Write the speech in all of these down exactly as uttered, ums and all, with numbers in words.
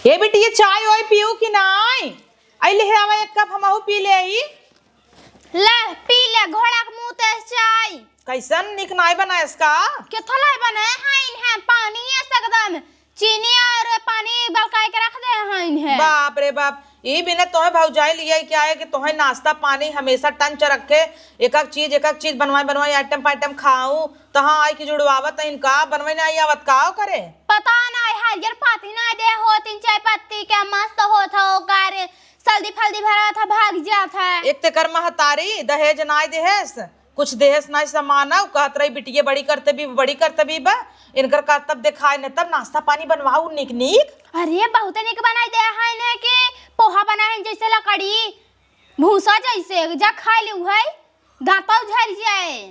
ए बिटिया, चाय ओय पीऊ कि नाय? अइले हे, आवा एक कप हमहू पी लेई। ले, पी ले, घोड़ा के मुंह ते चाय। कैसन निक नाय बनायस का? केथो नाय बने है इन्हें, पानी है एकदम, चीनी और पानी बलकाय के रख दे है इन्हें। बाप रे बाप, ई बिना तोहे भौजाई लिया क्या है कि तोहे नाश्ता पानी हमेशा टंच रखे, एक एक चीज, एक एक चीज बनवाई बनवाई, आइटम पाइटम खाऊ, तहाँ आई कि जुड़वावत है इनका, बनवाई ना आई आवत का करे? पता ना, हरियर पाती ना दे होतिन, चाय पत्ती के मस्त होत हो, ओकर सल्दी फल्दी भरा था, भाग जात है। एक ते कर महतारी दहेज नाय देहेस, कुछ देहेस नाय सामान, उ कहत रही बिटिये बड़ी करते भी, बड़ी करते भी बा, इनकर करतब देखाए न, तब नाश्ता पानी बनवाऊ निक निक। अरे बहुते निक बनाई दे है ने कि पोहा बनाए हैं जैसे लकड़ी भूसा जैसे, जा खाए ले उहै, दांतौ झर जाए।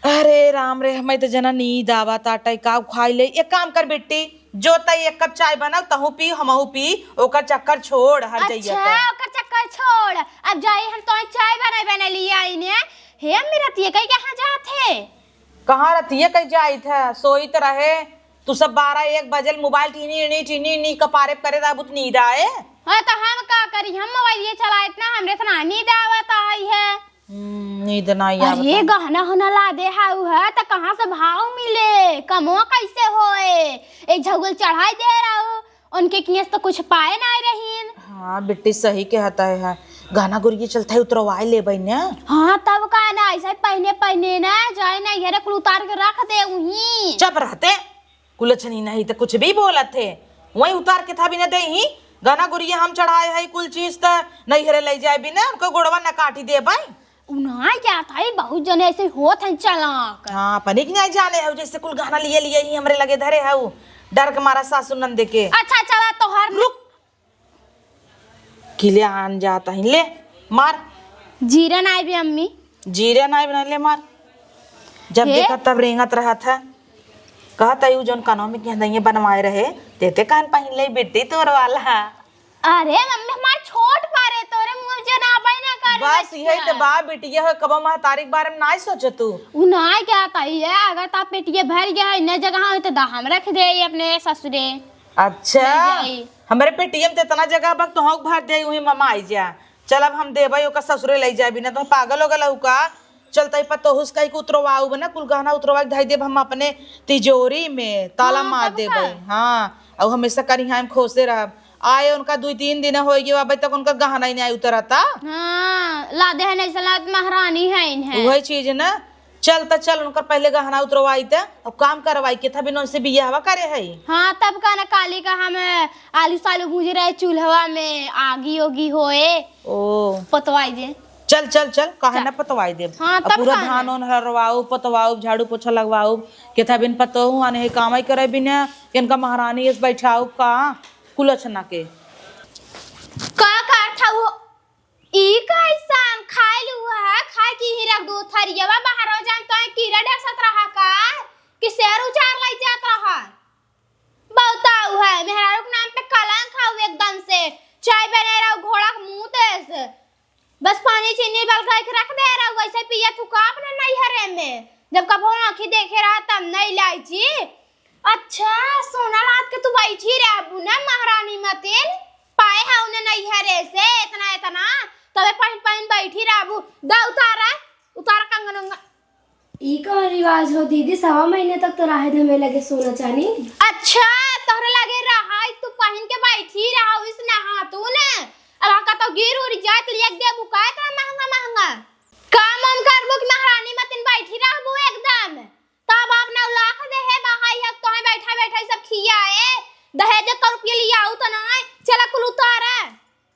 अरे राम रे, हमें तो जना नींद आवत आटे, का खाई ले। एक काम कर बिट्टी, जो तई एक कप चाय बनाओ, तहू पी, हमहू पी, ओकर चक्कर छोड़, हर जइया अच्छा, तो। ओकर चक्कर छोड़, अब जाई हम तो चाय बनाए बना लिया इने। हे अम्मी, रतिया कई कहाँ जात है? कहाँ रतिया कई जाइत है, सोइत रहे। तू सब बारह एक बजल मोबाइल टीनी टीनी टीनी टीनी कपारे करे रहबू त नींद आए। हाँ तो हम का करी, हम मोबाइल ये चलाइत ना, हमरे इतना नींद आवत आई है। हम्म, नींद ना आई अरे, आवता। गहना होना ला दे हाउ है, त कहाँ से भाव मिले? कमवा कैसे होए? एक झगुल चढ़ाई दे रहू, उनके कियस तो कुछ पाए ना रहीन। हाँ, बिट्टी सही कहत है। गहना गुरिया चलत है, उतरवाए लेबै न। हाँ, तब का ना, ऐसे पहने, पहने ना जाए ना, ये कुल उतार के रख दे उहीं। चुप रहते, कुलछनी नहीं त कुछ भी बोलत है। वहीं उतार के था बिना दे ही, गहना गुरिया हम चढ़ाए है, कुल चीज त नैहरे ले जाए बिना, उनको गोड़वा न काटी देबै। उ ना जात है, बहुत जने ऐसे होत हैं चालाक। हाँ, अपने के नहीं जाने है, जैसे कुल गहना लिए लिए ही हमरे लगे धरे है, उ डर के मारा सासू नंदे के। अच्छा, चला तोहार रुक। किले आन जात ही, ले मार। जीरा नाय बे अम्मी। जीरा नाय बना, ले मार। जब हे? देखा तब रेंगत रहत है। कहत है, उ जौन कनवा में के हदइये बनवाए रहे, तेते कान पहिन ले बिट्टी तोर वाला। अरे मम्मी, हमार छोट बारे, तोरे मुंह जनाबे ना कर बस बच्चा। यही तो बा बिटिया हो, कबो महतारी के बारे में नाय सोचे तू। उ नाय क्या ताई है, अगर ता पेटिया भर गया है, इन्ने जगह हो तो दा हम रख दे अपने ससुरे। अच्छा, ले जाई। हमरे पेटिया में तो इतना जगह बा, तोहू के भर दे, उही ममा आई जा। चल अब हम देबै, ओकर ससुरे ले जाबी ना, तो पागल हो गल हउ का? चलतै पतोहू से कहि के उतरवाउब ना, कुल गहना उतरवा के धइ देब हम अपने तिजोरी में, ताला हाँ, मार तब देबै। का? हाँ, अउ हमेशा करिहाँ हम खोसे रहब। आए उनका दुइ तीन दिन होइ गयो, अबे तक उनका गहना ही नहीं उतरता। हाँ, लादे है नहीं सलाद महारानी है इन्हें। वही चीज ना, चल त चल, उनकर पहिले गहना उतरवाई त, अब काम करवाई के था बिन उनसे बियाहवा करे है। हाँ, तब का ना, काली का हम आलू सालू भूज रहे चूल्हवा में, आगी ओगी होए। ओ। पतवाई दे। चल, चल, चल, काहे चल। ना पतवाई देब। हाँ, अब तब पूरा का धान ना। ओन हरवाउब, पतवाउब, झाड़ू पोछा लगवाउब, के था बिन पतोहू आने है, कामाई करे बिना, इनका महारानी एस बैठाउब का, कुलछना के। का, का था वो? ई कैसन खाइल हुआ है? खाए की ही रख दो थरियवा, बाहर हो जाए तो कीड़ा डसत रहा का? कि शेर उचार लाई जात रहा? बताऊ है, मेहरारू के नाम पे कलंक है एकदम से। चाय बने रहो घोड़ा के मुंह ते से। बस पानी चीनी बलकाई के रख दे रहो, वैसे पिया तू का अपने नैहरे में? जब कबो आँखी देखे रहा तब नहीं लाई जी। अच्छा, सोना लाद के तू बैठी रहबू ना महारानी मतिन, पाए है उन्हें नैहरे से इतना इतना, तबे पहिन पहिन बैठी रहबू। दा उतारा, उतारा कंगन उंगन। ई कौन रिवाज हो दीदी, सवा महीने तक तो रहे दे हमें लगे सोना चानी। अच्छा, तोहरे लगे रहा, तू पहिन के बैठी रहा, इस नहा तू ने, अब का तो गिर उड़ जाए तो एक देबू का इतना महंगा महंगा। काम हम करबू कि महारानी मतिन बैठी रहबू एकदम। तब आप नौ लाख दे है, बहाई हक तोहे बैठा बैठा ई सब खियाए। दहेज का रुपया लियाऊ तो ना, चला कुल उतारे।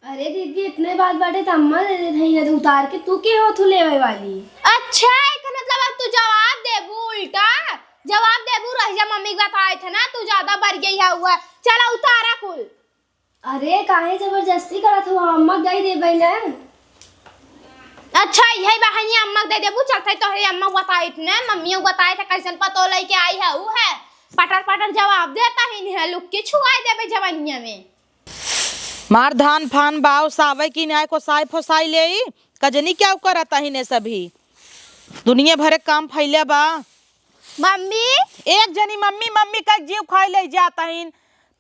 अरे दीदी, इतने बात बाटे त अम्मा दे देत हई ना, तो उतार के तू के होत हु लेवे वाली? अच्छा, एकर मतलब अब तू जवाब देबू उल्टा? जवाब देबू, रह जा, मम्मी के बताए थे ना, तू ज्यादा बढ़ गई है हुआ। चला उतारा कुल। अरे, काहे जबरदस्ती करत हो? अम्मा दे देबै ना। अच्छा, यही बहाने अम्मा दे देबू, चलते तोहरे अम्मा बताइत ने, मम्मियों बताए थे कैसन पतो लेके आई है, ऊ है। पटर पटर जवाब देता ही नहीं है, लुक के छुआई देबे जवनिया में। मार धान फान बाव सावे की न्याय को साई फोसाई लेई, कजनी क्या करत ही ने सभी। दुनिया भरे काम फैले बा। मम्मी। एक जनी मम्मी मम्मी का जीव खाई ले जात ही।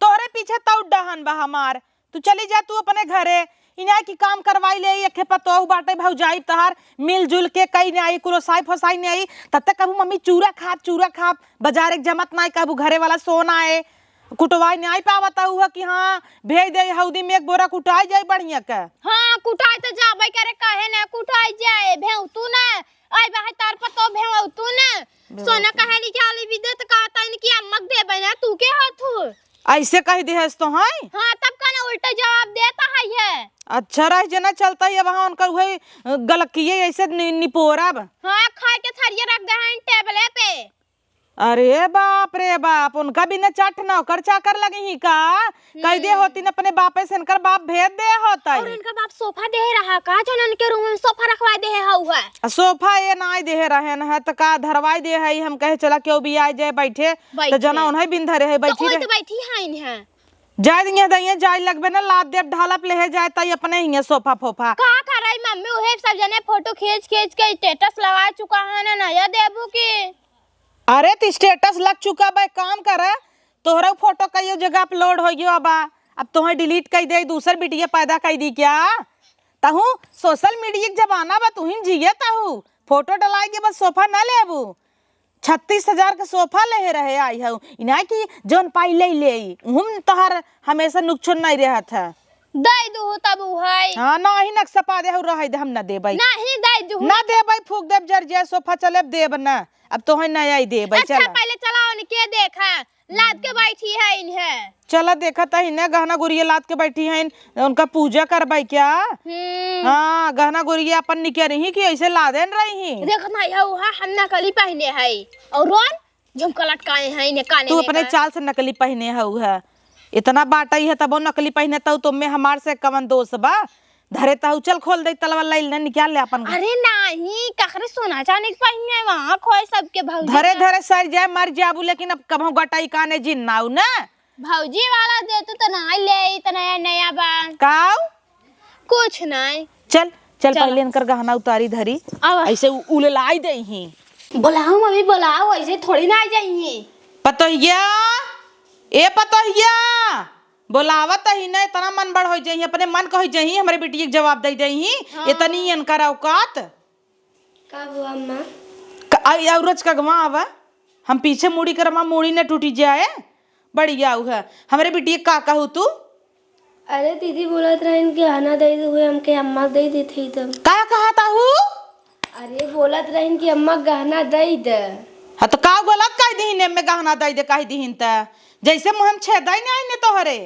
तोहरे पीछे तौ डहन बा हमार। तू चली जा तू अपने घरे। इनाई की काम करवाई ले, एक पतोह बाटे भौजाई तहार, मिलजुल के कई नाई, कुलो साई फसाई नाई। तब तक कहबू मम्मी चूरा खाब, चूरा खाब, बाजार एक जमत नाई, कहबू घरे वाला सोना है, कुटवाई नाई पावत हऊ है कि हाँ भेज दे, हौदी में एक बोरा कुटाई जाई बढ़िया के। हाँ, कुटाई तो जाबे करे, काहे ना कुटाई जाए, भेव तू ना, आई बाहे तार पतोह भेव तू ना। भेव सोना तू। काहे निकाली भी दे तो कहता इनकी अम्मा के देबे ना, तू के हाथ हू? ऐसे कह दिहस तो हैं? हाँ, तब का ना उल्टा जवाब देता है ये। अच्छा रह जना चलता है, वहाँ उनकर उहे, अ, गलकिए ऐसे नि-, निपोरब। हाँ, खाए के थरिया रख दे हैं टेबले पे। अरे बाप रे बाप, उनका बिना चाट नौकर चाकर लगी ही का? कह दे हम्म। होती न अपने बापे से, इनकर बाप भेज दे होता और है। इनका बाप सोफा दे रहा का, जो इनके रूम में सोफा रखवा दे है, हऊ है। आ सोफा ये ना दे रहे न है, तो का धरवाई दे है, हम कहे चला केहू भी आ जाए बैठे, तो बैठे। जना उन्हें बिन धरे है, तो बैठी कोई रहे। तो बैठी है इन्हें। जाए दिए दइए, जाए लगबे ना, लाद देब, ढालप लेहे जाए, ताई अपने हिये सोफा फोफा। का करे मम्मी, उहे सब जने फोटो खींच खींच के स्टेटस लगा चुका है ना, नया देबू की? अरे, त स्टेटस लग चुका बा, एक काम कर, तोहरा फोटो कई जगह अपलोड हो गयो बा, अब तोहे डिलीट कई दे, दूसर बिटिया पैदा कई दी क्या? तहू सोशल मीडिया के जमाना बा, तुहिन जिए तहू फोटो डलाई के बस सोफा ना लेबू। छत्तीस हजार के सोफा लेहे रहे आई हऊ, इनाई कि जौन पाई ले ले, उहुम तोहार हमेशा नुकसान नहीं रहत है। दे दू तब उ है। हाँ, ना ही नक्शा पा दे हऊ, रहे दे, हम ना देबै। नहीं दे दू। ना देबै, फूक देब, जर जे सोफा चले देब ना। अब तोहे नया ही देबै, अच्छा, चला। पहले चला उनके देखा, लाद के बैठी है इन्हें। चला देखा त इन्हें गहना गुरिया लाद के बैठी हैं, उनका पूजा करबै क्या? हम्म। हाँ, गहना गुरिया अपन निके रही कि ऐसे लादेन रही। देख ना, यह उहा हम नकली पहने है और रोन झुमका लटकाए हैं इन्हें काने तू में अपने का। चाल से नकली पहने हऊ है, इतना बाटई है तबो नकली पहने तऊ, तुम में हमार से कवन दोष बा? धरे तहु चल खोल दे तलवा लाइल ने निकाल ले अपन घर। अरे नाही, कखरे सोना चांदी के पहिने वहाँ खोए सबके भौजी धरे का। धरे सर जाए मर जाबू, लेकिन अब कबहू गटाई काने जिन नाऊ ना। भौजी वाला दे तू तो ना ले, इतना नया नया बा। काऊ? कुछ नहीं। चल, चल चल। पहले इनकर गहना उतारी धरी। आवा। ऐसे उ-, उललाई दे ही। बोलाओ मम्मी, बोलाओ, ऐसे थोड़ी ना आ जाइए। पतोहिया, ए पतोहिया, बोलावत ही ना, इतना मन बड़ होइ जाई, अपने मन क होइ जाई, हमरे बिटिया के जवाब दे दे ही, हाँ। इतनी इनकर औकात। का हुआ अम्मा? क-, आ, आ, रोज का गवा आवा, हम पीछे मुड़ी कर, हमार मुड़ी न टूटी जाए। बढ़िया है। हमरे बिटिया का कहू तू? अरे दीदी बोलत रहन कि गहना दे दे हुए, हमके अम्मा दे देते ही तब। का कहत आहू? अरे बोलत रहन कि अम्मा गहना दे दे। हाँ तो का गलत कह दीहिन, एमे गहना दे दे कह दीहिन त? जैसे मुँह में छेद ही नहीं ने तोहरे।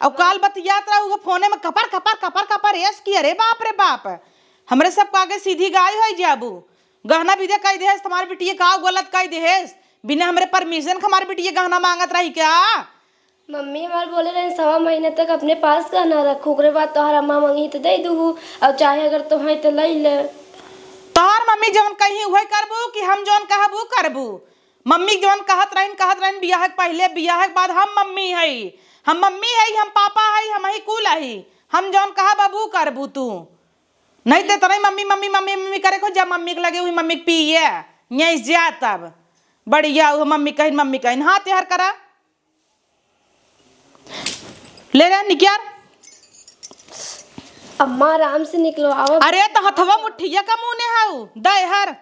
और काल बतियात रहू फोने में कपर, कपर, कपर, कपर, एस की, अरे बाप रे बाप। हमरे सब आगे सीधी गाय होइ जाबू। गहना भी दे कह देहस, तुम्हारे बिटिया का गलत कह देहस? बिना हमरे परमिशन के हमारे बिटिया गहना मांगत रही क्या? मम्मी हमार बोले रहे सवा महीने तक अपने पास गहना रखू, ओकरे बाद तोहर अम्मा मंगी तो दे दूहू, और चाहे अगर तोहे तो ले ले। तोहर मम्मी जवन कही उहे करबू कि हम जवन कहब उ करबू? मम्मी जवन कहत रहिन, कहत रहिन बियाह के पहिले, बियाह के बाद हम मम्मी हई, हम मम्मी हई, हम पापा हई, हम ही कुल हई, हम जवन कहब अब उ करबू तू। नहीं ते तनई मम्मी, मम्मी, मम्मी, मम्मी करे को जा मम्मी के लगे, वही मम्मी के पिए, यहीं से जा तब। बढ़िया, वो मम्मी कहिन, मम्मी कहिन, हाँ, तेहर करा। ले रे, निकियार। अम्मा, आराम से निकलवाओ। अरे, तो हथवा मुठिया का मुँह ने हाउ, दे हर।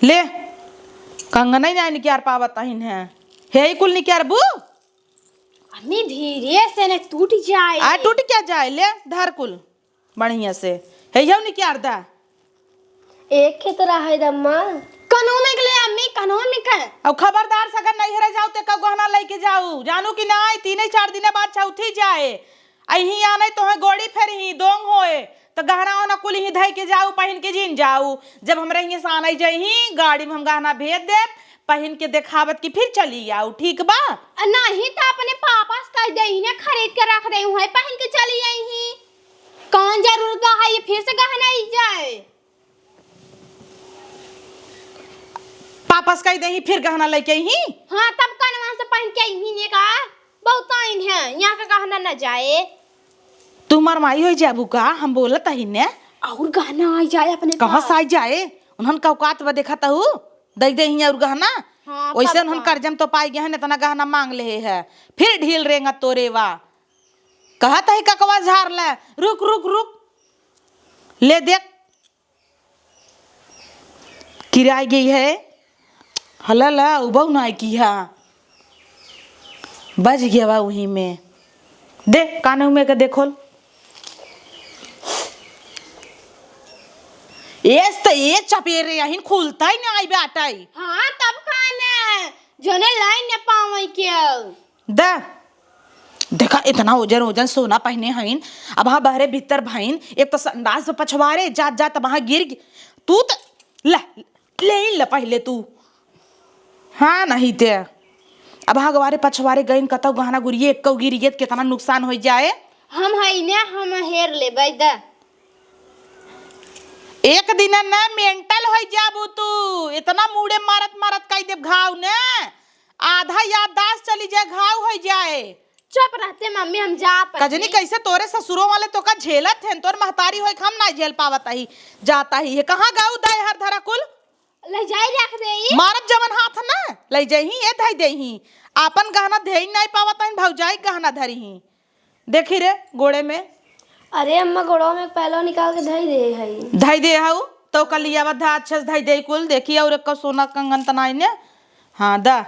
ले, कंगना ही ना निकियार पावत अहिन है। हे ही कुल निकियार बू? अम्मी, धीरे से ने टूट जाए। आ, टूट क्या जाए? ले, धर कुल। बढ़िया से। हे यौ निकियार दा। एक के तो रहे दम्मा। कनो में के ले अम्मी, कनो में के। अब खबरदार से अगर नैहरे जाऊ ते का गहना लेके जाऊ। जानू कि नाई, तीन चार दिन बाद चौथी जाए। अही आने तोहे गोड़ी फेर ही दोंग होए। तो गहना ओना कुल ही धई के जाऊ, पहिन के जिन जाऊ। जब हमरे हियां से आने जाई ही, गाड़ी में हम गहना भेज देब, पहिन के देखावत कि फिर चली आऊ, ठीक बा? आ, नहीं तो अपने पापा से कह दे, इन्हें खरीद के रख दे, वहीं पहिन के चली आई ही। कौन जरूरत बा है ये फिर से गहना ही जाए? पापा से कह दे ही, फिर गहना लेके आई ही। हाँ, तब कनवा से पहिन के आई ही ने का? बहुत आइन है, यहाँ का गहना न जाए। तू हमार माई होइ जाबू का? हम बोलत ही ने। और गहना आ जाए अपने कहाँ पास। से आ जाए? उन्हन का औकात बा देखा तहू? दे दे ही और गहना। हाँ, वैसे तब उन्हन का। कर्जम तो पाई गए हैं, इतना गहना मांग ले है, फिर ढील रेंगत तोरे वा। कहत है ककवा झार ले, रुक, रुक, रुक, ले देख, किराय गई है। हला ला, उबऊ नाय किहा। बज गया बा उही में। दे, कानऊ में के देखोल। एस त ए चपेरे यहिन खुलता ही ना आई बाटई। हाँ, तब खाने, जोने लाई न पावई के। द। देखा, इतना ओजन ओजन सोना पहिने हईन, अब हाँ बहरे भीतर भईन, एक तो संडास में पछवारे, जात जात वहाँ गिर गि-, तू त, ले, ले ही ले पहिले तू। हाँ, नहीं ते। अब हाँ गवारे पछवारे गईन, कतौ गहना गुरिये, एक्कौ गिर गए, कितना नुकसान हो जाए। हम हई ने, हम हेर लेबै द। एक दिन न मेंटल हो जाबू तू, इतना मूड़े मारत मारत कई देब घाव ने। आधा याददाश्त चली जाए, घाव होइ जाए। चुप रहते मम्मी, हम जा पाएंगे। कजनी कैसे तोरे ससुरों वाले तोका झेलत हैं, तोर महतारी होइक हम ना झेल पावत ही, जाता ही है। कहाँ गऊ दाय हर धरा कुल? ले जाई रख देई। मारब जवन हाथ ना, ले जाई ही, ए धई देई ही। आपन गहना धई नहीं पावत हैं, भौजाई गहना धरी ही। देखी रे, गोड़े में। अरे अम्मा, गोड़वा में पैलो निकाल के धई दे हई। धई दे हऊ, तो कल लियावा धा अच्छे से धई दे कुल। देखी, और एक सोना कंगन त नाई ने। हाँ, दा।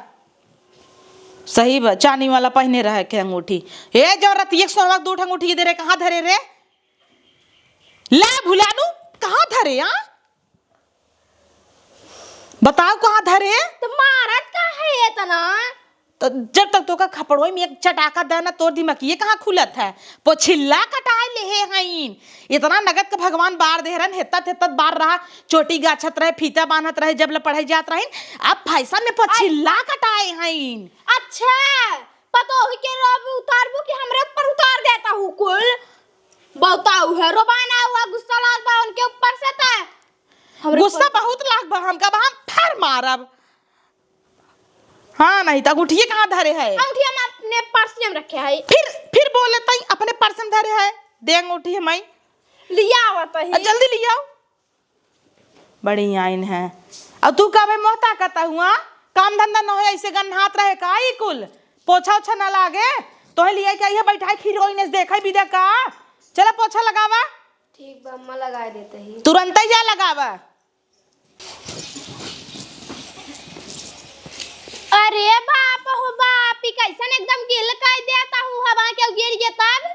सही बा, चानी वाला पहिने रहे के अंगूठी। ए, जो रतिया के सोनवा के दू ठो अंगूठी दे रे, कहाँ धरे रे? ले भुलानु, कहाँ धरे, हाँ? बताओ कहाँ धरे? तो मारत का है इतना? तो जब तक तोका खपड़ोई में एक चटाका दा ना, तोर दिमागिये कहाँ खुलत है? पोछिल्ला कटाए लेहे हईन। इतना नगद के भगवान बार देह रहन, हेत्तत हेत्तत बार रहा, चोटी गाछत रहे, फीता बांधत रहे, जब ले पढ़े जात रहीन, अब फैशन में पोछिल्ला कटाए हईन। अच्छा, पतोही के रोब उतारबू कि हमरे ऊपर उतार देता हूँ कुल? बताऊ है, रोबाना हुआ, गुस्सा लाग बा उनके ऊपर से त। हमरे गुस्सा ऊपर बहुत लाग बा हमका, अब हम फर मारब। हाँ, नहीं त अंगूठिये कहाँ धरे है? अंगूठिया हम अपने पर्स में रखे है। फिर, फिर बोले तई अपने पर्स में धरे है, दे अंगूठी हमाई। लिया आवत ही। आ, जल्दी लियाओ। बड़ी आइन है। अब तू का भाई मोहता कहता हुआ, काम धंधा न होए, ऐसे गन्हात रहे का ई कुल? पोछा ओछा न लागे, तोहे लिए के आइए बैठाई, फिर ओइने से देखे बिदा का। चला पोछा लगावा। ठीक बा अम्मा, लगाए देते ही। तुरंत ही जा लगावा। अरे बाप हो बाप, ई कैसन एकदम गिल कर देता हूँ, हवा के गिर गया तब।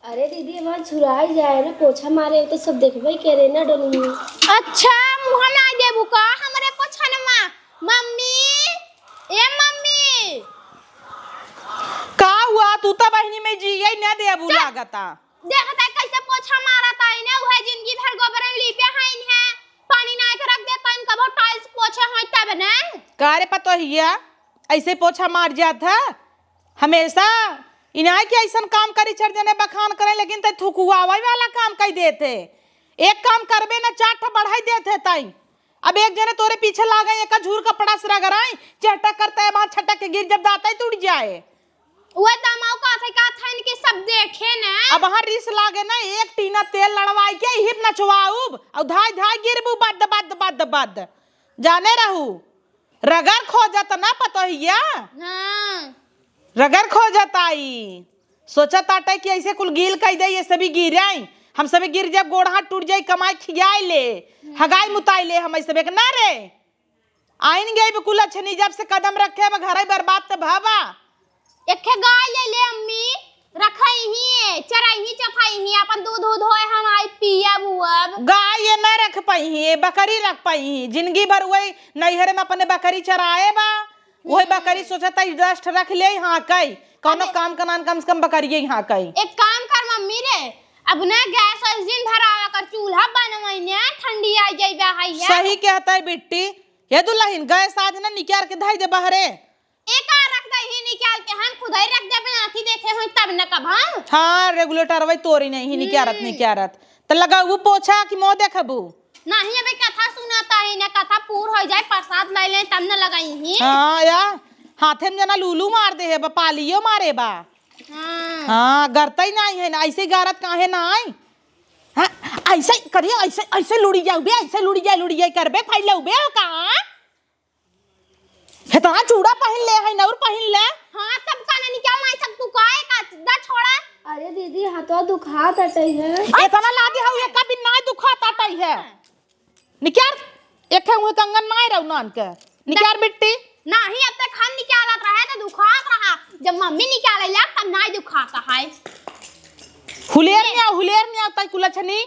अरे दीदी, हमार छुराई जाए ना, पोछा मारे तो सब देखबे करे ना डोली में। अच्छा, मुँह ना देबू का हमरे पोछनमा? मम्मी, ए मम्मी। का हुआ? तू तो बहिनी में जिए ना देबू चुप। लागता। देखता कैसे पोछा मारत आई ना, उहे जिंदगी भर गोबरन लीपे हईन है, पानी ना के रख देता इन, कबो टाइल्स पोछे होई तब ना। का रे पतोहिया, ऐसे पोछा मार जात है? हमेशा इनाय के ऐसन काम करी, चार जने बखान करे, लेकिन तै थुकुआवे वाला काम कई देत है। एक काम करबे ना, चार ठो बढ़ाई देत है तई। अब एक जने तोरे पीछे लागे, एक झूर कपड़ा से रगड़ाई, चटक करता है, वहाँ छटक के गिर, जब दांत ही टूट जाए। वो दमाऊ का थे, का था इनके सब देखे ना। अब वहाँ रिस लागे ना, एक टीना तेल लड़वाई के हिप नचवाऊब, और धाई धाई गिरबू, बद, बद, बद, बद। जाने रहू। रगर खोजत ना पतोहिया। हाँ। रगर खोजत आई। सोचत आटे कि ऐसे कुल गील कई दे, ये सभी गिराई। हम सभी गिर जब गोड़ हाथ टूट जाई, कमाई खियाई ले, हगाई मुताई ले, हम ऐसे बेक ना रे। आइन गई बिकुल अच्छे नहीं, जब से कदम रखे बा घर बर्बाद त भावा। एखे गाय ले ले अम्मी, रखई ही, चरई ही, चफई ही, अपन दूध उध होए हम आई पियब उअब। गाय ये न रख पाई ही, बकरी रख पाई ही, जिंदगी भर वही नैहर में अपने बकरी चराए बा, वही हम्म। बकरी सोचता है dust रख ले, हाँ कई, कौनो अरे। काम कनान कम से कम बकरिए हाँ कई। एक काम कर मम्मी रे, अब ना गैस वैस जिन भरावा कर, चूल्हा बनवाई ने, ठंडी आ जाई बा है ये। सही कहता है बिट्टी, ये दुल्हन गैस आज ना निकाल के धाई दे बहरे। एका रख दे ही निकाल के, हम खुदई रख देबे, आँखी देखे होई तब न कब हम। हाँ, regulator वही तोरी नहीं ही निकारत, हम्म। निकारत। त लगाऊ पोछा कि मुँह देखबू? नहीं, अबे कथा सुनाता है ना, कथा पूर हो जाए, प्रसाद ले ले तब न लगाई ही। हाँ या, हाथे में जना लूलू मार दे है बा, पालियो मारे बा। हाँ। हाँ, गरतई नहीं है ना, ऐसे गारत काहे ना आई? हाँ, ऐसे करिए, ऐसे, ऐसे लुड़ी जाऊ बे, ऐसे लुड़ी जाए, लुड़ी जाए करबे, फैलऊ बे, का? हेतना चूड़ा पहिन ले है, नौर पहिन ले। हाँ, तब का ना निकाल नाई सकतू का, एक आध दा छोड़ा। अरे दीदी, हथवा दुखात अटई है। एतना लादी हऊ, एका बिन नाई दुखात अटई है। निकार, एक है उहे कंगन नाई रहू नान के। निकार बिट्टी। नाही, अब तक हम निकालत रहे तो दुखात रहा। जब मम्मी निकाले ला, तब नाई दुखात है। हुलेर ले। न्याव, हुलेर न्याव, तई कुलछनी।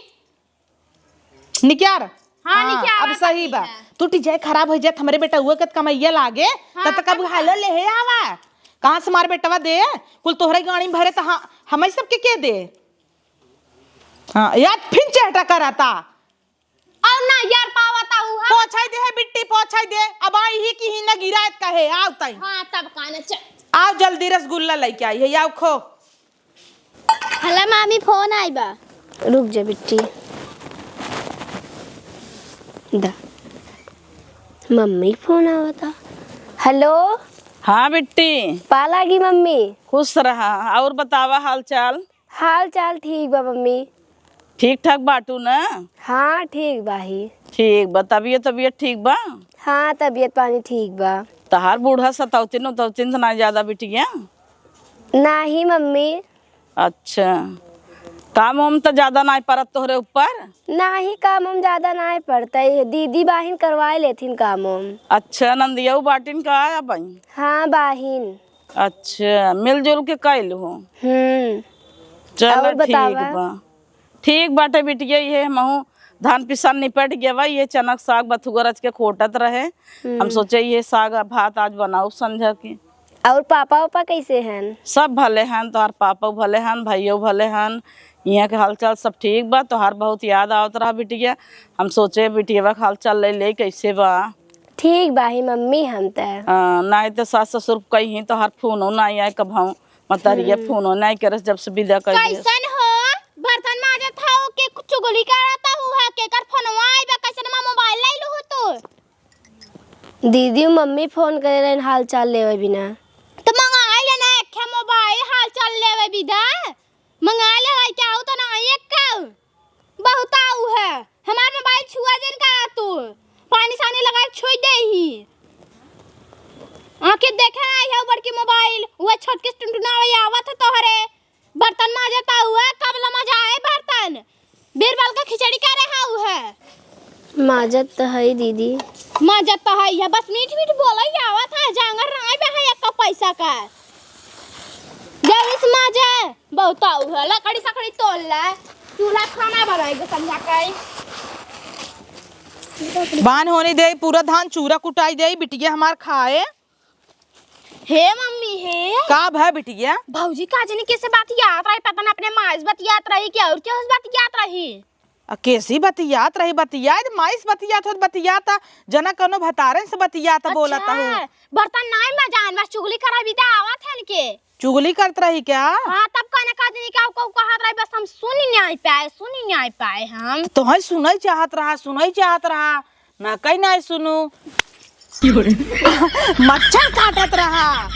निकार। हाँ, हाँ, निकार अब सही बा। है। तू टिजाए खराब होइ जात, हमरे बेटा उहे कत कमैया लागे, हाँ, तब तक अब तब हालो का? लेहे आवा। कहाँ से मार बेटवा दे, कुल तोहरे गाड़ी में भरे त हाँ, हमई सबके के दे? हाँ, याद फिन चेहटा कराता। और ना यार पावता हुआ। पोछाई दे है बिट्टी, पोछाई दे। अब आई ही कि ही ना गिरायत कहे, आव तई। हाँ, तब का ना चल। आव जल्दी रसगुल्ला लइके आई है, आव खो। हला मामी, फोन आई बा। रुक जा बिट्टी। दा। मम्मी के फोन आवता। हेलो। हाँ बिट्टी। पा लागी मम्मी। खुश रहा। और बतावा हाल चाल? हाल चाल ठीक बा मम्मी। ठीक ठाक बाटू ना? हाँ ठीक बा ही। ठीक बा। तबियत तबियत ठीक बा? हाँ तबियत पानी ठीक बा। तहार बूढ़ा सतौतिन उतौतिन त ना ज्यादा बिटिया? नाही मम्मी। अच्छा, काम वाम त ज्यादा नाई परत तोहरे ऊपर? नाही, काम वाम ज्यादा नाई परत है, दीदी बाहिन करवाए लेथिन काम वाम। अच्छा, नंदियऊ बाटिन का या बाई? हाँ बाहिन। अच्छा, मिलजुल के कैल हो। हम्म। चल और ठीक बतावा? बा। ठीक बाटे बिटिया, इहे हमहू धान पिसान निपट गवा, ये चनक साग बथुआ रच के खोटत रहे। हम हम्म। सोचे ये साग भात आज बनाऊ संझा के। और पापा वापा कैसे हन? सब भले हन, तोहार पापा भले हन, भैया भले हन। यहाँ के हालचाल सब ठीक बा। तोहार बहुत याद आवत रहा बिटिया, हम सोचे बिटिया के हालचाल ले ले कैसे बा। ठीक बा ही मम्मी, हम त। हाँ, नाई त सास ससुर कहीं तोहार फोनो नाई आए कबहू। मतरिया हम्म। फोनो नाई करस जब से विदा कर दिया। कैसन हो? बर्तन माजत हो के चुगली करत हो, केकर फोनवा आइबा, कैसन मा मोबाइल लइलू हो तू? दीदी, मम्मी फोन करे रहन हाल चाल लेवे बिना। त मंगाई लेना एक ठे मोबाइल, हाल चाल लेवे बिदा। मंगाई ले भाई, क्या हो त ना एक का? बहुत आऊ है। हमार मोबाइल छुआ जन करा तू। पानी सानी लगाए छोड़ दे ही। आके देखे आई है बड़की मोबाइल, वो छोटके टुनटुनावे आवत है तोहरे। बर्तन माजत हुआ, कब ला मजा आए बर्तन? बीरबल का खिचड़ी करे हाउ है। माजत त हई दीदी। माजत त हई है, बस मीठ मीठ बोलई आवत है, जांगर राय बे है एक पैसा का। जब इस माजे बहुत आऊ है, लकड़ी सकड़ी तोड़ ले, चूल्हा खाना बनाएगा संझा का। बान होने दे, पूरा धान चूरा कुटाई दे, बिटिया हमार खाए। हे मम्मी, हे। का भा बिटिया? भौजी का जनी कैसे बतियात रही, पता ना अपने माई से बतियात रही कि और केहू से बतियात रही। आ, कैसी बतियात रही, बतियात, माई से बतियात होत, बतियात, जना कौनो भतारन से बतियात, अच्छा, बोलत हो। बर्तन नाई मजान, बस चुगली करा बिदा आवत हन के। चुगली करत रही क्या? हाँ, तब कहने का जनी का, का कहत रही, बस हम सुनी नहीं पाए, सुनी नहीं पाए हम। तो है सुनई चाहत रहा, सुनई चाहत रहा। ना कहीं ना सुनू। मच्छर काटत रहा।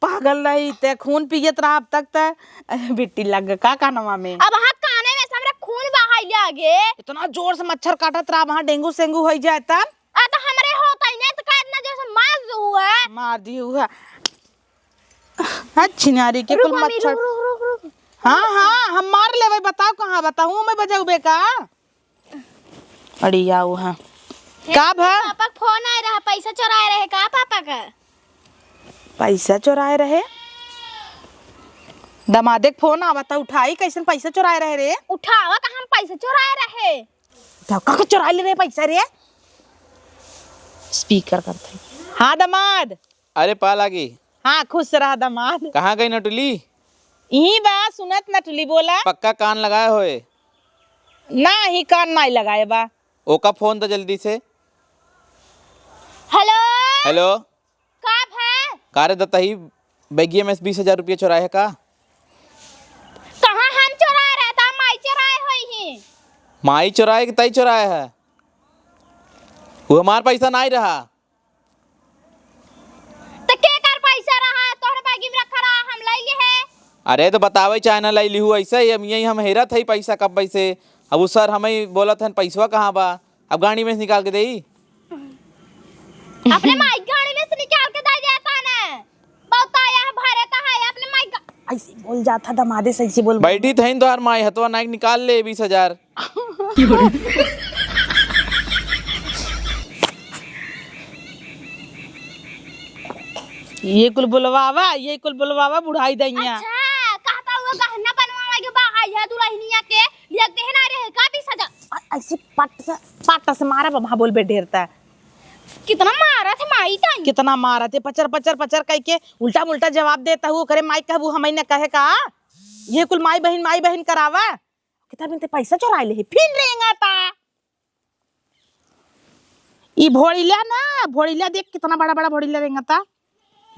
पागल रही ते, खून पियत रहा अब तक ते। बिट्टी लग का कानवा में। अब हाँ काने में से हमरा खून बहाई लागे। इतना जोर से मच्छर काटत रहा, वहाँ डेंगू सेंगू होई जाए तब। आ तो हमरे होता ही नहीं तो का इतना जोर से मार दू है। मार दी हुआ। हाँ, छिनारी के रुक कुल मम्मी, मच्छर। रुक, रुक, रुक, रुक। हाँ, हाँ, हम मार लेबे, बताओ कहाँ, बताऊँ मैं बजाऊबे का? अड़िया वो है। हे, का भा? पापा के फोन आए रहा, पैसा चोराए रहे का पापा का? पैसा चोराए रहे? दमादे के फोन आवा त उठाई, कैसन पैसा चोराए रहे रे? उठावा का हम पैसा चोराए रहे? उठावा, का, का चोराए ले रहे पैसा रे? स्पीकर करत है। हाँ दमाद। अरे पा लागी। हाँ, खुश रहा दमाद। कहाँ गई नटुली? यहीं बा, सुनत नटुली बोला। पक्का कान लगाए होए? ना, ही कान नाई लगाए बा। ओका फोन द जल्दी से। हेलो। हेलो। का भा? का रे दतही, बैगिया में से बीस हजार रुपया चोराए है का? कहाँ हम चोराए रहे, त माई चोराए होई ही। माई चोराए कि तई चोराए है? वो हमार पैसा नाई रहा। त के कर पैसा रहा? तोहरे बैगी में रखा रहा, हम लई ले है। अरे त बतावे चाहे ना लई लिहू, ऐसे ही हम, यही हम हेरत है पैसा कब से। अब उ सर हमें बोलत हन पैसवा कहाँ बा, अब गाड़ी में से निकाल के देई। अपने माई गाड़ी में से निकाल के दे बहुत आया है, भरे तो है अपने माई का। ऐसे बोल जाता दमादे से, ऐसे बोल। बैठी थईन तोहार माई, हथवा नाइक निकाल ले बीस हजार। ये कुल बुलवावा, ये कुल बुलवावा, बुढ़ाई दइया। अच्छा, कहता हुआ गहना बनवावे के बा, आई है दुल्हनिया के, लिया देहे ना रहे का बीस हजार? अ-, ऐसे पट से, पट से मारा बाबा, बोल बे ढेर ता। कितना मारा थे माई ताई। कितना मारा थे, पचर, पचर, पचर कह के उल्टा मुल्टा जवाब देता हूँ, ओकरे माई कहबू, हमें न कहे का? ये कुल माई बहिन, माई बहिन करावा। कितना बिन ते पैसा चोराए ले, फिर रेंगा ता। ई भोड़िला ना, भोड़िला देख कितना बड़ा बड़ा भोड़िला रेंगता।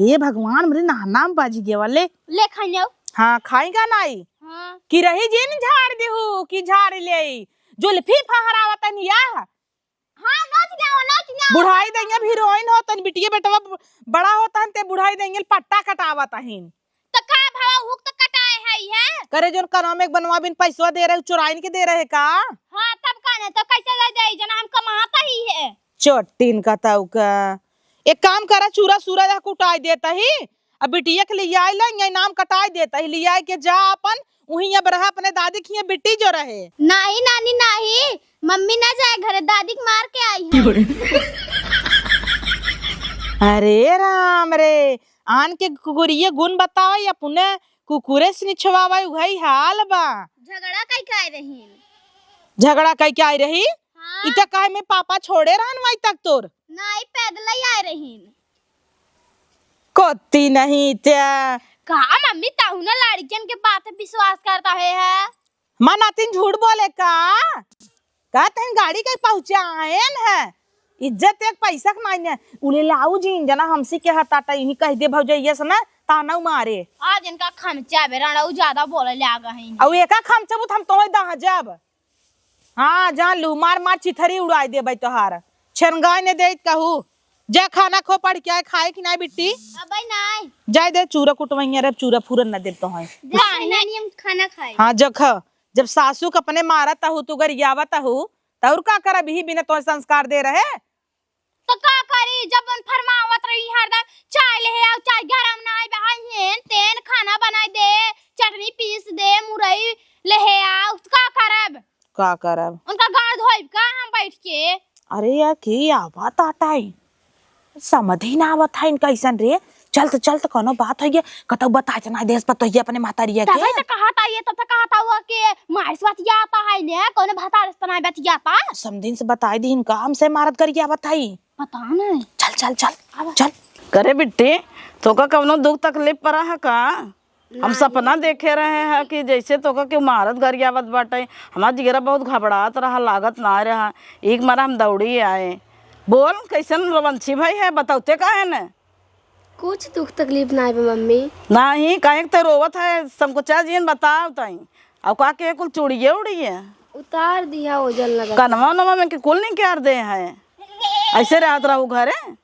हे भगवान, मेरे नहना में बाजी गया वाले। ले खाई जाओ। हाँ, खाई का नाई? हाँ। कि रही जिन झाड़ देहू, कि झाड़ ले। जुल्फी फहरावतन या। हाँ, नोच गया, नोच गया। बुढ़ाई देंगे अब हीरोइन हो, तन बिटिया बेटवा ब-, बड़ा होता हन ते बुढ़ाई देंगे पट्टा कटावत अहिन। तो का भवा हुक तो कटाए है ये? करे जोन कनवा में एक बनवा बिन पैसवा दे रहे, चुराइन के दे रहे का? हाँ, तब का नहीं, तो कैसे दे दे, जना हम कमाता ही है। चोटिन का ताऊ का। एक काम करा, चूरा सूरा जा कुटाई देता ही, अब बिटिया के लियाई ले, ये नाम कटाई देता ही, लियाई के जा अपन, उहीं अब रहा अपने दादी के हियां बिट्टी जो रहे। नाही नानी नाही, मम्मी ना जाए घरे, दादी के मार के आई है। अरे राम रे, आन के कुकुरिये गुण बतावे, अपने कुकुरे से निछवावे, उहई हाल बा। झगड़ा कई के आई रहीन। झगड़ा कई के आई रही? हाँ। इता काहे में पापा छोड़े रहन वहीं तक तोर? नाही, पैदल ही आए रहीन। कोती नहीं त्या। का मम्मी, ताहू ना लड़कियन के बात पे विश्वास करता है, है? माँ नातिन झूठ बोले का? का तहन गाड़ी के पहुँचाएन है? इज्जत एक पैसा के मायने। उले लाऊ जी, जना हमसे के हताटा, इन्हीं कह दे भौजैया से ना, ताना मारे। आज इनका खमचा बे, रणऊ ज्यादा बोले लाग हैं। अउ एका खमचबू त हम तोहे दहजब। हाँ, जान लू, मार मार चिथरी उड़ाई देबै तोहार। छेनगाय ने देत कहू। जा खाना खो पढ़ के आए, खाए कि नाय बिट्टी? अबै नाय। जाए दे, चूरा कुटवैया रे, चूरा फूरन न देब तोहे। जा नानी, हम खाना खाए। हाँ, जा खा। जब सासू के अपने मारत हू, तू गरियावत हू, त और का करब, इही बिना तोहे संस्कार दे रहे? तो का करी, जब उन फरमावत रही हरदम, चाय ले आओ, चाय गरम नाय बा, हेन तेन खाना बनाई दे, चटनी पीस दे, मुरई ले आओ, तो का करब? का करब? उनका गाड़ धोइब का हम बैठ के? अरे यार, के आवत आटा है? समझ ही ना आवत है इनका ऐसन रे। चल त, चल त, कौनो बात होइए, कतौ बताए त ना देस पर तो ये अपने महतारिया के। तबै त कहत आइए, तब त कहत हुआ कि मारिस बतियाता है ने, कौनो भतारिस त ना बतियाता। समधिन से बताए दीन का हमसे मारत गरियावत है। पता नहीं। चल, चल, चल, अब चल। करे बिट्टी, तोका कौनो दुख तकलीफ परा है का? हम नहीं। सपना देखे रहे हैं कि जैसे तोका केहू मारत गरियावत बाटे। हमार जिगरा बहुत घबरात रहा, लागत ना रहा। एक मारा हम दौड़ी आए। बोल, कैसन रवंशी भाई है, बतौते का है ने? कुछ दुख तकलीफ नाय बा, मम्मी। नाही, काहे के ते रोवत है, संकोचा जिन बताओ तई। अब का के कुल चूड़िए उड़िए? उतार दिया, ओजन लगा। कनवा उनवा में के कुल निकाल दे है। ऐसे रहत रहू घरे?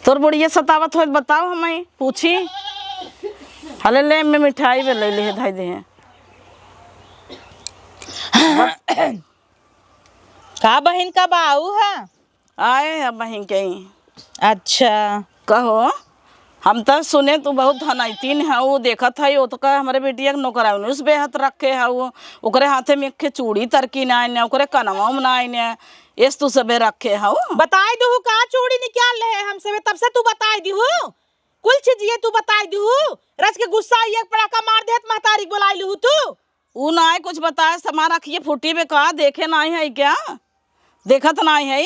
तोर बुढ़िया सतावत होत बताओ हमें, पूछी। हले ले, मैं मिठाई बे ले ले, धाई दे। का बहिन, कब आऊ है? आए हैं बहिन के। अच्छा। कहो, हम त सुने तू बहुत धनैतीन है, वो देखत है, वो तो कह हमरे बिटिया के नौकरानी उस बेहत रखे है, वो ओकरे हाथे में एक ठे चूड़ी तरकी ना आइने, ओकरे कनवा में ना आइने, एस तू सबे रखे है। बताई दू का चूड़ी निकाल ले है हम सबे, तब से तू बताई दू, कुल चीज ये तू बताई दू, रच के गुस्सा ये पड़ाका मार देत महतारी के बोलाई लू तू। ऊ नाय कुछ बताए, हमार अखिए फूटी बे का, देखे नाय है क्या? देखत नाय है?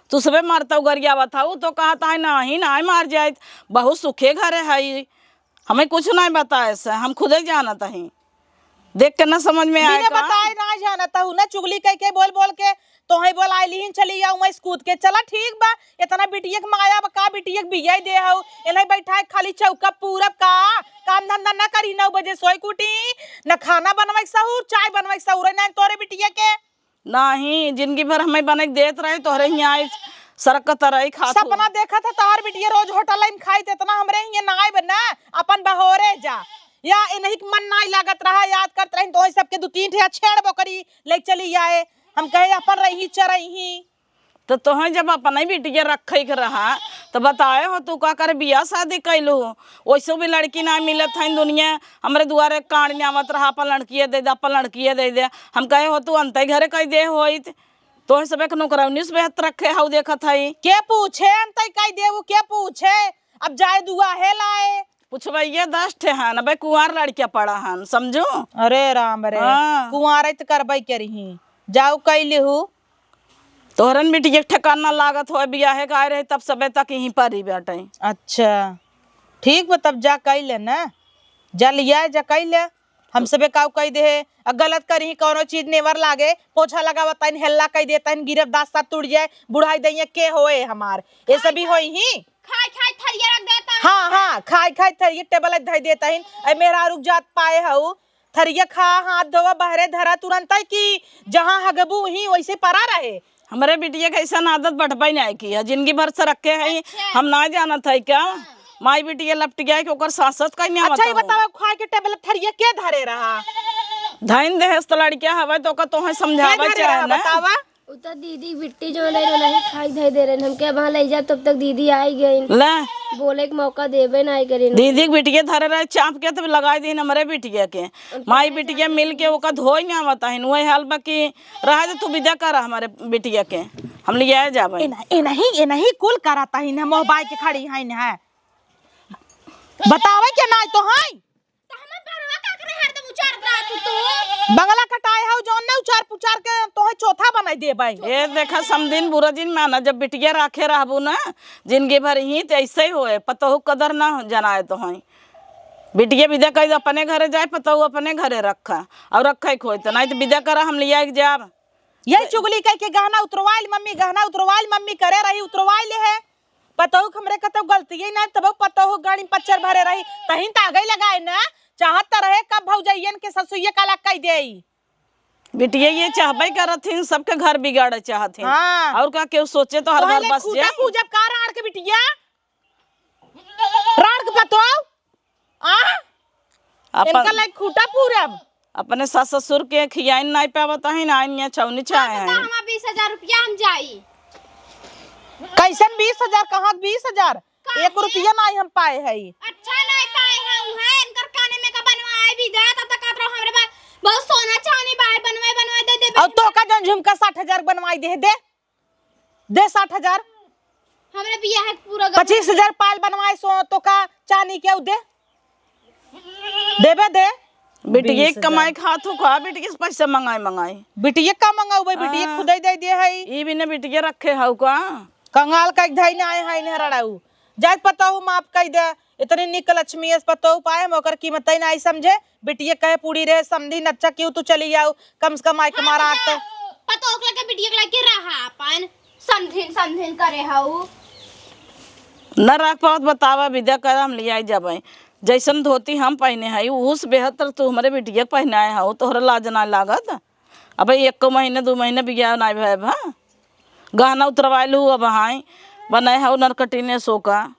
तू सबे मरता गरियावत हऊ, तो कहत है, "नाही, नाय मार जाइत, बहुत सुखे घरे है, हमें कुछ नाय बताए से, हम खुदे जानत हई।" देख के ना समझ में आए बिना का? बताए ना जानत हऊ, ना चुगली कह के बोल बोल के तोहे बोलाइलिहिन, चली आऊ मैं कूद के। चला ठीक बा, इतना बिटिया के माया बा का, बिटिया के बियाई दे हऊ, एनही बैठा है खाली चौका पूरब का, काम धंधा ना करी, नौ बजे सोई के उठी, ना खाना बनवाई के सहूर, चाय बनवाई के सहूर है ना तोरे बिटिया के। नाही, जिंदगी भर हमें बने के देत रहे, तोहरे हियाँ आई सरक तरह खात हो। सपना देखत है तोहर बिटिया रोज होटल में खाई, इतना हमरे हियाँ ना आइब ना, अपन बहोरे जा। या इन्हीं के मन नाई लागत रहा, याद करत रही, तो सबके दू तीन ठे छेड़ बोकरी ले चली आए। हम कहे अपन रही चरही। तो तोहे जब अपने बिटिया रखे के रहा, तो बताए हो तू का करे बियाह शादी कैलू? वैसे भी लड़की ना मिलत है दुनिया, हमरे दुआरे कांड में आवत रहा, अपन लड़किए दे दे, अपन लड़किए दे दे। हम कहे हो तू अंतई घरे कह दे होइत, तोहे सबे के नौकरानी से बेहतर रखे हऊ देखत हई। के पूछे अंतई कह देऊ, के पूछे? अब जाए दुआ है लाए। पूछबैया दस ठे हन, अबे कुंवार लड़किया पड़ा हन, समझू? अरे राम रे, हाँ। कुंवार त करबै करिही, जाऊ कइ लिहू। तोहरन बिटिया के ठिकाना लागत हो, बियाहे के आए रहे तब सबे तक यहीं पर ही बैठे। अच्छा, ठीक बा, तब जा कइ ले ना, जा लिया जा कइ ले। हम सबे काऊ कइ दे, आ गलत करिही कौनो चीज नेवर लागे, पोछा लगावत तइन हेल्ला कइ दे, तइन गिरब दांत साथ टूट जाए, बुढ़ाई दइया के होए हमार, ये सभी होई ही। खाए खाए थरिया रख देता है। हाँ, हाँ, खाए खाए थरिया टेबल धइ देता ही। ए मेहरारू के जात पाए हऊ, थरिया खा, हाथ धोवा, बहरे धरा तुरंत है कि जहाँ हगबू ही वैसे परा रहे। हमरे बिटिया के ऐसन आदत बटबई नाहीं की है, जिंदगी भर से रखे है। अच्छा। हम ना जानत है क्या? हाँ। माई बिटिया लपट गया कि ओकर सासत का नहीं अच्छा, ये बताओ। बतावा, खाए के टेबल थरिया के धरे रहा? धइन देहस त लड़किया हवे तो ओकर तोहे के समझावे धरे चाहे रहा, ना। बतावा। उ त दीदी बिट्टी जो रहे, नहीं खाई धई दे रहे। हमके वहाँ ले जा, तब तक दीदी आई गई। ले। बोले के मौका देबे नहीं करी। दीदी के बिटिया धरे रहे, चाप के तब लगाई दीन हमरे बिटिया के। माई बिटिया मिल के ओका धोई ना आवत है, वही हाल बा कि रहा दे, तू विदा कर हमारे बिटिया के, हम लियाए जाबे। ए नहीं, ए नहीं, ए नहीं, कुल करत है ना, मोह बाई के खड़ी है ना, बतावे के नाई तो है। तो हमार बड़वा का करे हरदम उचारत रहत तू? बंगला कटाए हऊ जौन ना उचार पुचार के तोहे चौथा बनाई देबे। ए देखा समधिन बुरा जिन माना, जब बिटिया राखे रहबू ना जिंदगी भर ही त ऐसे ही होए, पतोहू कदर ना जनाए तोहे। बिटिया विदा कइ दे, अपने घरे जाए, पतोहू अपने घरे रखा और रखे खोए तो नहीं तो विदा करा, हम लिया के जाब। यही चुगली कह के गहना उतरवाइल मम्मी, गहना उतरवाइल मम्मी करे रही, उतरवाइल है। पतोहू के हमरे कतौ गलतिये ना, तबो पतोहू गाड़ी में पच्चर भरे रही, तहिन त आगे लगाए ना, चाहत त रहे कब भौजइयन के ससुइये काला कइ देई। बिटिया ये चाहबे करत हिन, सबके घर बिगाड़े चाहत हिन। हाँ। और का केहू सोचे तो हर घर तोहले बस खूटा जाए। पूजब का राड़ के बिटिया? राड़ के पतोहू? आ? अपन इनका लायक खूटा पूरब। अपने सास ससुर के खियाइन नाई पावत हइन, आइन यहाँ छौनी छाए का पता हैं। हमार बीस हजार रुपया हम जाई। कैसन बीस हजार? कहाँ के बीस हजार? काहे? एक रुपया नाई हम पाए हई। अच्छा नाई पाए हैं, उहे इनकर काने में का बनवाए भी दे, तब तक कहत रहो हमरे बा-, बहुत सोना चांदी बाए, बनवाए, बनवाए दे दे। और तो का जौन झुमका साठ हजार बनवाई दे, दे। दे साठ हजार। हमरे बियाह के पूरा गहना पच्चीस हजार पायल बनवाए सो तो का चांदी के उ दे। देबे दे। बिटिया बीस हजार। कमाई खात हो का, बिटिया से पैसा मंगाई मंगाई। बिटिया का मंगाऊ भाई, बिटिया हाँ। खुदे दे दे है। ई बिना बिटिया रखे हऊ का? कंगाल का धई ना आए है इन्हें रड़ाऊ। जात पतोहू माफ कई दे, इतनी निक लक्ष्मी अस पतोहू पाए, हम ओकर कीमत ही नाई समझे। बिटिया कहे पूरी रहे, समधिन अच्छा क्यों तू चली जाऊ, कम से कम आए के हाँ, मारा तो आत। पतोहू के लगे बिटिया के लगे रहा अपन, समधिन, समधिन करे हऊ। न रख पावत बतावा, विदा कर, हम लियाई जाबे। जैसन धोती हम पहने हई, उस बेहतर तू हमरे बिटिया के पहनाए हऊ, तोहरा लाज ना लागत? अबे एक महीने, दो महीने बियाह नाई भय भा। गहना उतरवाइल हऊ, अब हाई बनाए हऊ नरकटीने सोका।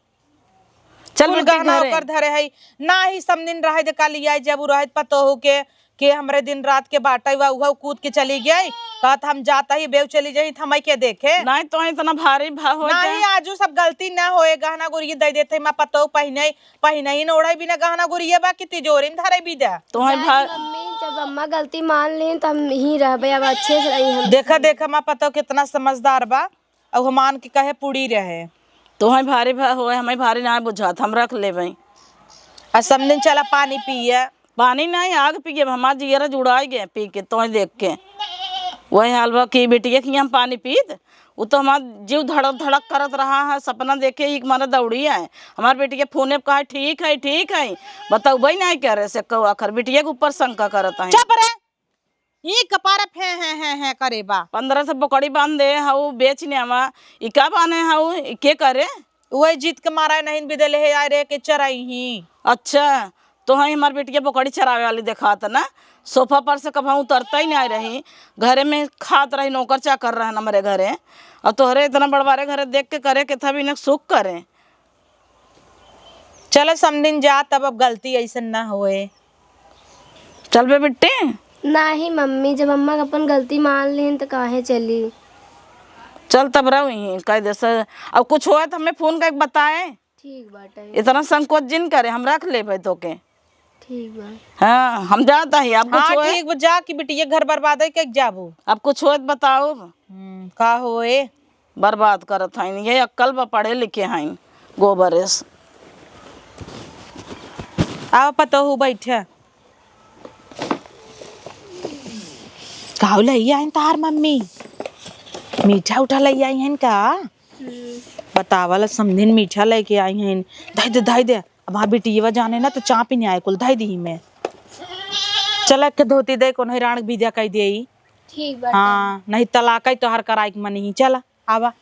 चल कुल बेटी गहना घरे। ओकर धरे है, ना ही समधिन रहे दे, काली आई जब उ रहे पतोहू के, के हमरे दिन रात के बाटे बा, उहउ कूद के चली गई। कहत हम जाता ही बेउ चली जाई, त हमई के देखे। नाहीं तो इतना भारी भा हो ना जाए। ही आजू सब गलती ना होए, गहना गुरिया दे देते, माँ पतोहू पहिने, पहिने ही न ओढ़े बिना गहना गुरिया बा कि तिजोरी में धरे बिदा। तो है जाए भा- दी मम्मी, जब अम्मा गलती मान ली त हम ही रहबे, अब अच्छे से रही हम। देखा, देखा माँ पतोहू कितना समझदार बा। अब हमान के कहे पूरी रहे। तोहई भारी भा-, होए, हमई भारी नाहीं बुझात, हम रख लेबई। आ समधिन चला पानी पिए। पानी नाहीं, आग पिए, हमार जियरा जुड़ाई गए पी के, तोहई देख के। वही हाल बा कि बिटिया के हम पानी पीत, उ तो हमार जीव धड़क धड़क करत रहा है, सपना देखे ही मारे दौड़ी आए। हमार बेटी के फोने पे कहे, "ठीक है, ठीक है।" बतौबे नाहीं करे से कौ आखिर, बिटिया के ऊपर शंका करत है। चुप रे। ई कपारे फे हैं, हैं, हैं करे बा। पन्द्रह से बोकड़ी बांध दे, हऊ बेच ने आवा। ई का बाने हऊ, ई के करे? वही जीत के मारा नहीं बिदे ले हे आए रे के चराई ही। अच्छा, तो हई हमार बेटिया बोकड़ी चरावे वाली देखात ना। सोफा पर से कभऊ उतरता ही नाहीं रही। घरे में खात रही, नौकर चाकर रहन हमरे घरे। और तोहरे इतना बड़वारे घरे देख के करे के था भी इन्हें सुख करे। चलो समधिन जा, तब अब गलती ऐसन ना होए। चलबे बिट्टी? नाहीं मम्मी, जब अम्मा अपन गलती मान लिहिन त काहे चली? चल तब रहो यहीं, कह दे सर, अब कुछ होए तो हमें फोन करके बताए। ठीक बाटे। इतना संकोच जिन करे, हम रख लेबे तोके। ठीक बा। हाँ, हम जाता ही, अब कुछ हाँ, होए? ठीक बा, जा कि बिटिया घर बर्बाद है, के जाबू? अब कुछ होए तो बताओ। हम्म, का होए? बर्बाद करत हईन, ये अक्कल बा, पढ़े लिखे हईन, गोबरेस। आओ पतोहू, बैठे। काऊ लई आइन तार मम्मी? मीठा उठा लई आई हन का? बतावल समधिन मीठा लेके आई हन। धई दे, धई दे। अब हाँ बिटियवा जाने ना तो चाप ही नहीं आए कुल, धई दी में। चला के धोती दे, कोनो हिराण के विदा कई दे। ठीक बाटे। हाँ, नहीं तलाक ही तोहार कराई के मन ही। चला, आवा।